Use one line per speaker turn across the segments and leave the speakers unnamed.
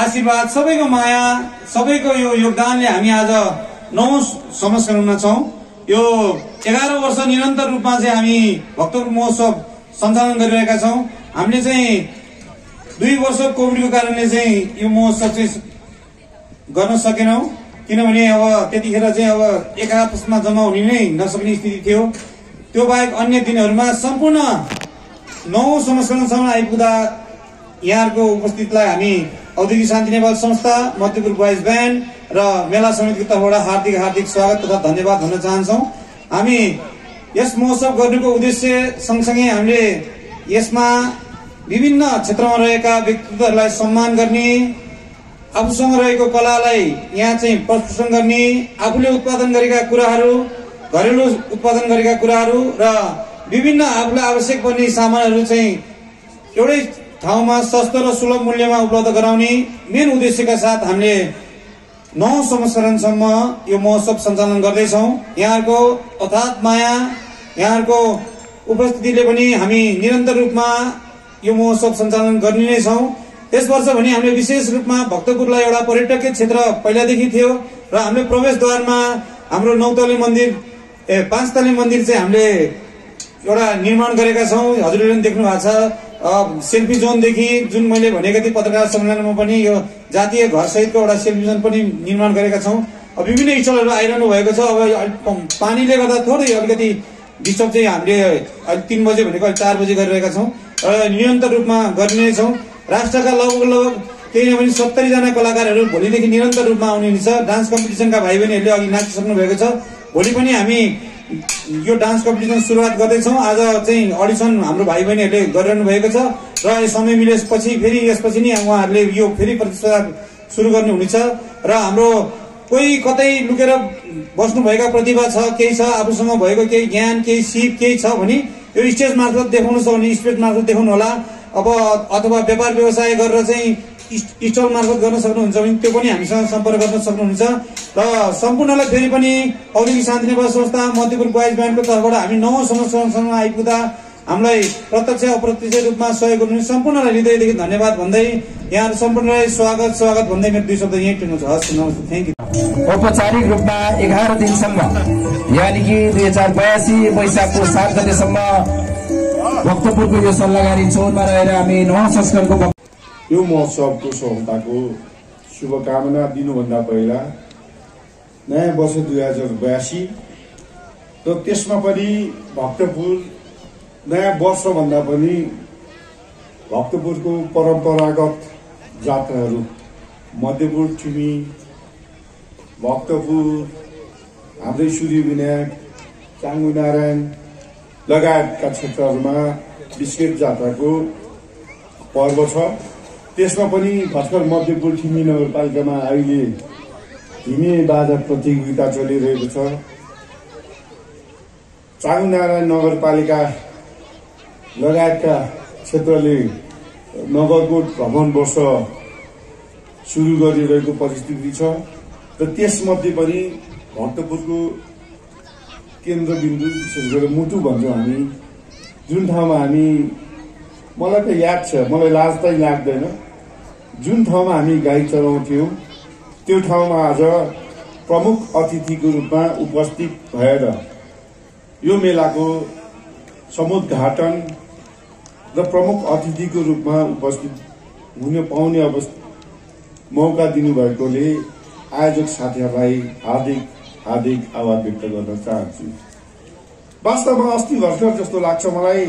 आशीर्वाद, सबैको माया, सबैको यो योगदानले हामी आज 9 संस्करणमा छौं। यो 11 वर्ष निरन्तर रूपमा चाहिँ हामी भक्तपुर महोत्सव सञ्चालन गरिरहेका छौं। हामीले चाहिँ 2 वर्ष कोभिडको कारणले चाहिँ यो महोत्सव चाहिँ गर्न सकेनौं, किनभने अब त्यतिखेर चाहिँ अब एक आपसमा जम्मा हुने नै नसक्ने स्थिति थियो। त्यो बाहेक अन्य दिनहरूमा सम्पूर्ण 9 संस्करणसम्म आइपुग्दा यहाँको उपस्थितिलाई हामी औद्योगिक शान्ति नेपाल संस्था, मध्यपुर बोइज ब्यान्ड र मेला समितिको तर्फबाट हार्दिक हार्दिक स्वागत तथा धन्यवाद भन्न चाहन्छौं। हामी यस महोत्सव गर्नुको उद्देश्य सँगसँगै हामीले यसमा विभिन्न क्षेत्रमा रहेका व्यक्तित्वहरूलाई सम्मान गर्ने, आफूसँग रहेको कलालाई यहाँ चाहिँ प्रदर्शन गर्ने, आफूले उत्पादन गरेका कुराहरू, घरेलु उत्पादन गरेका कुराहरू र विभिन्न आफूलाई आवश्यक पर्ने सामानहरू चाहिँ एउटै ठाउँमा सस्तो र सुलभ मूल्यमा उपलब्ध गराउने मेन उद्देश्यका साथ हामीले 9 संस्करणसम्म यो महोत्सव सञ्चालन गर्दैछौं। यहाँको अथात माया, यहाँको उपस्थितिले पनि हामी निरन्तर रूपमा यो महोत्सव सञ्चालन गर्ने नै छौं। यस वर्ष भने हामीले विशेष रूपमा भक्तपुरलाई एउटा पर्यटकीय क्षेत्र पहिलादेखि थियो र हामीले प्रवेशद्वारमा हाम्रो 9 तले मन्दिर 5 तले मन्दिर चाहिँ हामीले एउटा निर्माण गरेका छौं। हजुरहरूले पनि देख्नु भएको छ। सेल्फी जोनदेखि जुन मैले भनेको थिएँ पत्रकार सम्मेलनमा पनि यो जातीय घर सहितको एउटा सेल्फी जोन पनि निर्माण गरेका छौं। विभिन्न स्थलहरू आइरहनु भएको छ। अब पानीले गर्दा थोरै अलिकति डिस्टर्ब चाहिँ हामीले 3 बजे भनेको 4 बजे गरिरहेका छौं र निरन्तर रूपमा गर्ने नै छौं। राष्ट्रका लगभग केही नभने 70 जना कलाकारहरू भोलिदेखि निरन्तर रूपमा आउने हुनेछ। डान्स कम्पिटिसनका भाइ बहिनीहरूले अघि नाचिसक्नु भएको छ। भोलि पनि हामी यो डान्स कम्पिटिसन सुरुवात गर्दैछौं। आज चाहिँ अडिसन हाम्रो भाइ बहिनीहरूले गरिरहनु भएको छ र समय मिलेपछि फेरि यसपछि नै उहाँहरूले यो फेरि प्रतिस्पर्धा सुरु गर्नु हुनेछ र हाम्रो कोही कतै लुकेर बस्नुभएका प्रतिभा छ, केही छ, आफूसँग भएको केही ज्ञान, केही सिप केही छ भने यो स्टेज मार्फत देखाउनु छ भने स्टेज मार्फत देखाउनु होला। अब अथवा व्यापार व्यवसाय गरेर चाहिँ स्टल मार्फत गर्न सक्नुहुन्छ भने त्यो पनि हामीसँग सम्पर्क गर्न सक्नुहुन्छ र सम्पूर्णलाई फेरि पनि औद्योगिक शान्ति नेपाल संस्था, मध्यपुर बोइज ब्यान्डको तर्फबाट हामी 9 संस्करणसम्म आइपुग्दा हामीलाई प्रत्यक्ष अप्रत्यक्ष रूपमा सहयोग गर्नु सम्पूर्णलाई हृदयदेखि धन्यवाद भन्दै यहाँ सम्पूर्णलाई स्वागत भन्दै मेरो 2 शब्द यही टिप्नु छ। हस्, नमस्ते, थ्यांक यू।
औपचारिक रूपमा 11 दिनसम्म यानी कि 2082 वैशाखको 7 गतेसम्म भक्तपुरको यो सल्लाहकारी चौरमा रहेर हामी 9 संस्करणको
यो महोत्सवको सफलताको शुभकामना दिनुभन्दा पहिला नयाँ वर्ष 2082 र त्यसमा पनि भक्तपुर नयाँ वर्षभन्दा पनि भक्तपुरको परम्परागत जात्राहरू मध्यपुर ठुमी, भक्तपुर, हाम्रै सूर्य विनायक, चाङ्गु नारायण लगायतका क्षेत्रहरूमा विशेष जात्राको पर्व छ। त्यसमा पनि भर्खर मध्यपुर ठिमी नगरपालिकामा अहिले धिमे बाजा प्रतियोगिता चलिरहेको छ। चाङ्गु नारायण नगरपालिका लगायतका क्षेत्रले नगरकोट भ्रमण वर्ष सुरु गरिरहेको परिस्थिति छ र त्यसमध्ये पनि भक्तपुरको केन्द्रबिन्दु विशेष गरेर मुटु भन्छौँ हामी, जुन ठाउँमा हामी मलाई त याद छ, मलाई लाज चाहिँ लाग्दैन, जुन ठाउँमा हामी गाई चलाउँथ्यौँ त्यो ठाउँमा आज प्रमुख अतिथिको रूपमा उपस्थित भएर यो मेलाको समुद्घाटन र प्रमुख अतिथिको रूपमा उपस्थित हुन पाउने मौका दिनुभएकोले आयोजक साथीहरूलाई हार्दिक आभार व्यक्त गर्न चाहन्छु। वास्तवमा अस्ति भर्खर जस्तो लाग्छ मलाई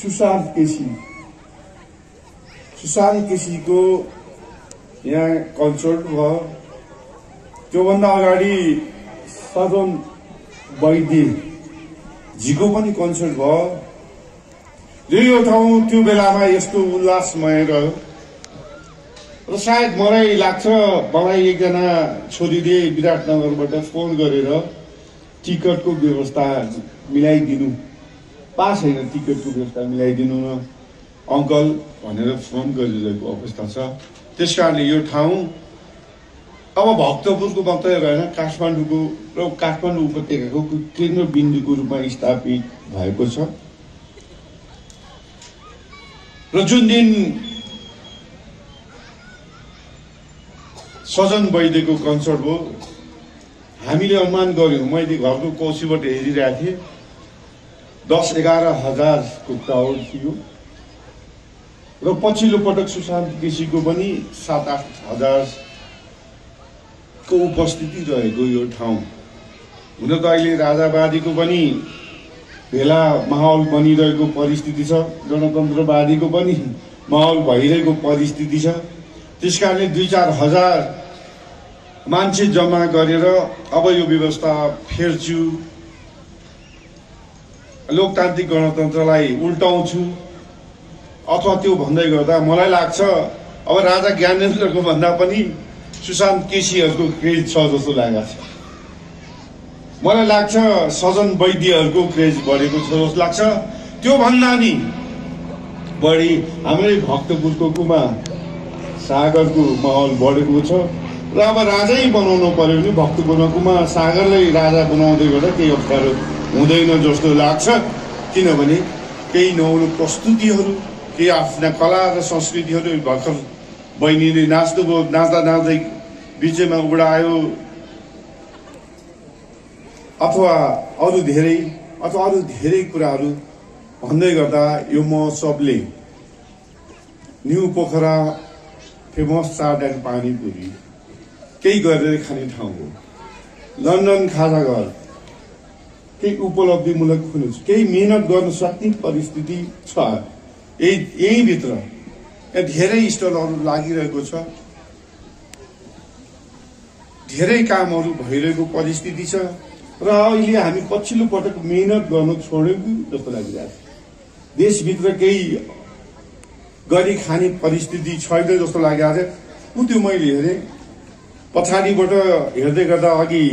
सुशान्त केसीको यहाँ कन्सर्ट भयो। त्योभन्दा अगाडि सदन वैद्यजीको पनि कन्सर्ट भयो र यो ठाउँ त्यो बेलामा यस्तो उल्लासमय रह्यो र सायद मलाई लाग्छ मलाई एकजना छोरीले विराटनगरबाट फोन गरेर टिकटको व्यवस्था मिलाइदिनु, पास होइन टिकटको व्यवस्था मिलाइदिनु न अङ्कल भनेर फोन गरिरहेको अवस्था छ। त्यसकारणले यो ठाउँ अब भक्तपुरको मात्रै रहेन, काठमाडौँको र काठमाडौँ उपत्यकाको केन्द्रबिन्दुको रूपमा स्थापित भएको छ। र जुन दिन सजन वैद्यको कन्सर्ट भयो, हामीले अनुमान गर्यौँ, मैले घरको कौसीबाट हेरिरहेको थिएँ, 10-11 हजारको क्राउड थियो र पछिल्लो पटक सुशान्त केसीको पनि 7-8 हजारको उपस्थिति रहेको यो ठाउँ। हुन त अहिले राजावादीको पनि भेला माहौल बनिरहेको परिस्थिति छ, गणतन्त्रवादीको पनि माहौल भइरहेको परिस्थिति छ। त्यसकारणले 2-4 हजार मान्छे जम्मा गरेर अब यो व्यवस्था फेर्छु, लोकतान्त्रिक गणतन्त्रलाई उल्टाउँछु अथवा त्यो भन्दै गर्दा मलाई लाग्छ अब राजा ज्ञानेन्द्रको भन्दा पनि सुशान्त केसीहरूको क्रेज छ जस्तो लागेको छ। मलाई लाग्छ सजन वैद्यहरूको क्रेज बढेको छ जस्तो लाग्छ। त्यो भन्दा नि बढी हाम्रै भक्तपुरको कुमा सागरको माहौल बढेको छ र अब राजै बनाउनु पर्यो भने भक्तपुरमा कुमा सागरलाई राजा बनाउँदै गर्दा केही अप्ठ्यारो हुँदैन जस्तो लाग्छ। किनभने केही नौलो प्रस्तुतिहरू, केही आफ्ना कला र संस्कृतिहरू भर्खर बहिनीले नाच्नुभयो, नाच्दा नाच्दै बिचैमा उडायो अथवा अरू धेरै कुराहरू भन्दै गर्दा यो महोत्सवले new Pokhara famous chaat and panipuri केही गरेर खाने ठाउँ हो, लन्डन खाजा घर केही उपलब्धिमूलक हुनु, केही मेहनत गर्न सक्ने परिस्थिति छ। यहीँभित्र धेरै स्टलहरू लागिरहेको छ, धेरै कामहरू भइरहेको परिस्थिति छ र अहिले हामी पछिल्लो पटक मेहनत गर्न छोडेको जस्तो लागिरहेको छ। देशभित्र केही गरी खाने परिस्थिति छैन जस्तो लागिरहेको छ। त्यो मैले हेरेँ पछाडिबाट हेर्दै गर्दा अघि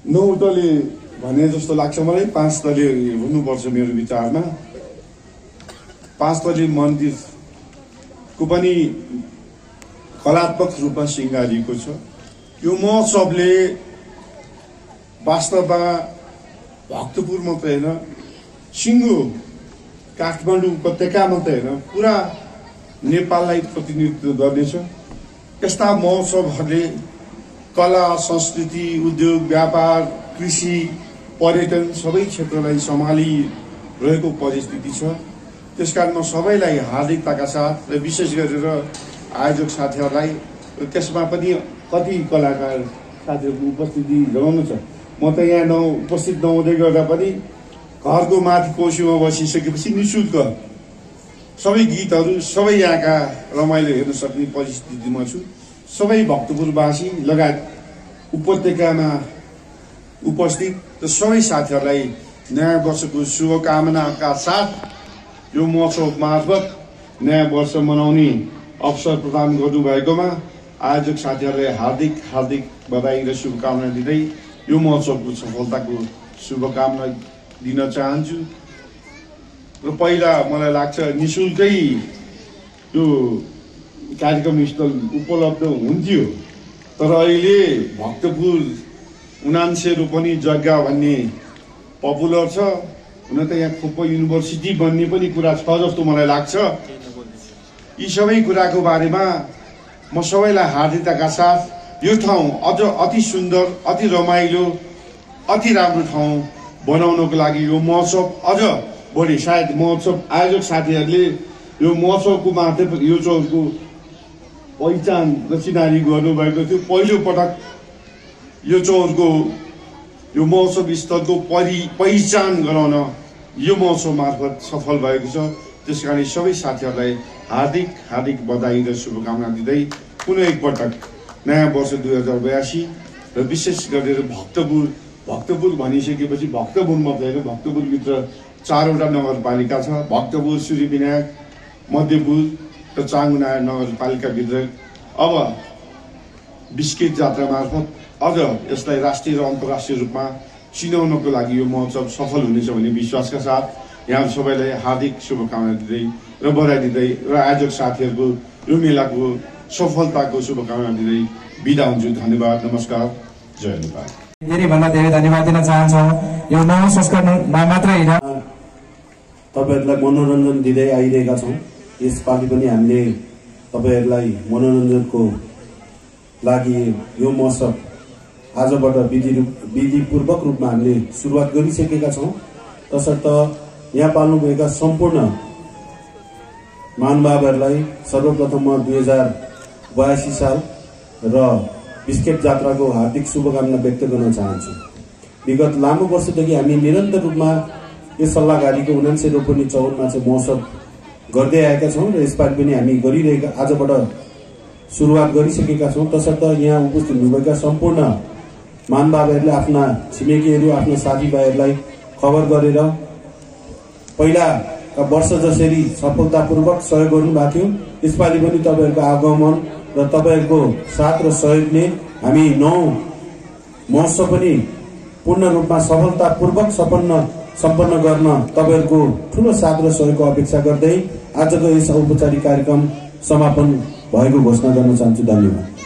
9 तले भने जस्तो लाग्छ मलाई, 5 तले हुनुपर्छ मेरो विचारमा। 5 तले मन्दिरको पनि कलात्मक रूपमा सिंगारिएको छ। यो महोत्सवले वास्तवमा भक्तपुर मात्रै होइन, सिङ्गो काठमाडौँ उपत्यका मात्रै होइन, पुरा नेपाललाई प्रतिनिधित्व गर्नेछ। यस्ता महोत्सवहरूले कला, संस्कृति, उद्योग, व्यापार, कृषि, पर्यटन सबै क्षेत्रलाई सम्हालिरहेको परिस्थिति छ। त्यसकारण म सबैलाई हार्दिकताका साथ र विशेष गरेर आयोजक साथीहरूलाई, त्यसमा पनि कति कलाकार साथीहरूको उपस्थिति जनाउनु छ। म त यहाँ उपस्थित नहुँदै गर्दा पनि घरको माथि कोसीमा बसिसकेपछि निःशुल्क सबै गीतहरू, सबै यहाँका रमाइलो हेर्न सक्ने परिस्थितिमा छु। सबै भक्तपुरवासी लगायत उपत्यकामा उपस्थित र सबै साथीहरूलाई नयाँ वर्षको शुभकामनाका साथ यो महोत्सव मार्फत नयाँ वर्ष मनाउने अवसर प्रदान गर्नुभएकोमा आयोजक साथीहरूलाई हार्दिक बधाई र शुभकामना दिँदै यो महोत्सवको सफलताको शुभकामना दिन चाहन्छु। र पहिला मलाई लाग्छ निःशुल्कै यो कार्यक्रम स्थल उपलब्ध हुन्थ्यो, तर अहिले भक्तपुर 79 रोपनी जग्गा भन्ने पपुलर छ। हुन त यहाँ खोप युनिभर्सिटी बन्ने पनि कुरा छ जस्तो मलाई लाग्छ। यी सबै कुराको बारेमा म सबैलाई हार्दिकताका साथ यो ठाउँ अझ अति सुन्दर, अति रमाइलो, अति राम्रो ठाउँ बनाउनको लागि यो महोत्सव अझ बढी, सायद महोत्सव आयोजक साथीहरूले यो महोत्सवको मार्फत यो चौरको पहिचान र चिनारी गर्नुभएको थियो। पहिलो पटक यो चौरको यो महोत्सव स्थलको पहिचान गराउन यो महोत्सव मार्फत सफल भएको छ। त्यसकारण सबै साथीहरूलाई हार्दिक बधाई र शुभकामना दिँदै पुनः एकपटक नयाँ वर्ष 2082 र विशेष गरेर भक्तपुर भनिसकेपछि भक्तपुर मात्रै होइन, भक्तपुरभित्र 4वटा नगरपालिका छ। भक्तपुर, सूर्यविनायक, मध्यपुर र चाङ्गुनायर नगरपालिकाभित्र अब बिस्किट जात्रा मार्फत अझ यसलाई राष्ट्रिय र अन्तर्राष्ट्रिय रूपमा चिनाउनको लागि यो महोत्सव सफल हुनेछ भन्ने विश्वासका साथ यहाँ सबैलाई हार्दिक शुभकामना दिँदै र बधाई दिँदै र आयोजक साथीहरूको यो मेलाको सफलताको शुभकामना दिँदै बिदा हुन्छु। धन्यवाद, नमस्कार, जय नेपाल।
धेरैभन्दा धेरै धन्यवाद दिन चाहन्छौँ। यो नव संस्करणमा मात्रै होइन,
तपाईहरुलाई मनोरञ्जन दिँदै आइरहेका छौं। यसपालि पनि हामीले तपाईहरुलाई मनोरञ्जनको लागि यो महोत्सव आजबाट विधिपूर्वक रूपमा हामीले सुरुवात गरिसकेका छौं। तसर्थ यहाँ पाल्नुभएका सम्पूर्ण महानुभावहरूलाई सर्वप्रथम म 2082 साल र बिस्केट जात्राको हार्दिक शुभकामना व्यक्त गर्न चाहन्छु। विगत लामो वर्षदेखि हामी निरन्तर रूपमा यस सल्लाहकारीको 79 रोपनी 54 मा चाहिँ महोत्सव गर्दै आएका छौं र यसपालि पनि हामी गरिरहेका आजबाट सुरुवात गरिसकेका छौं। तसर्थ यहाँ उपस्थित हुनुभएका सम्पूर्ण महानुभावहरूले आफ्ना छिमेकीहरू आफ्ना साथीभाइहरूलाई खबर गरेर पहिलाका वर्ष जसरी सफलतापूर्वक सहयोग गर्नुभएको थियो यसपालि पनि तपाईहरुको आगमन र तपाईहरुको साथ र सहयोगले हामी 9 महोत्सव पनि पूर्ण रूपमा सफलतापूर्वक सम्पन्न गर्न तपाईहरुको ठूलो साथ र सहयोगको अपेक्षा गर्दै आजको यस औपचारिक कार्यक्रम समापन भएको घोषणा गर्न चाहन्छु। धन्यवाद।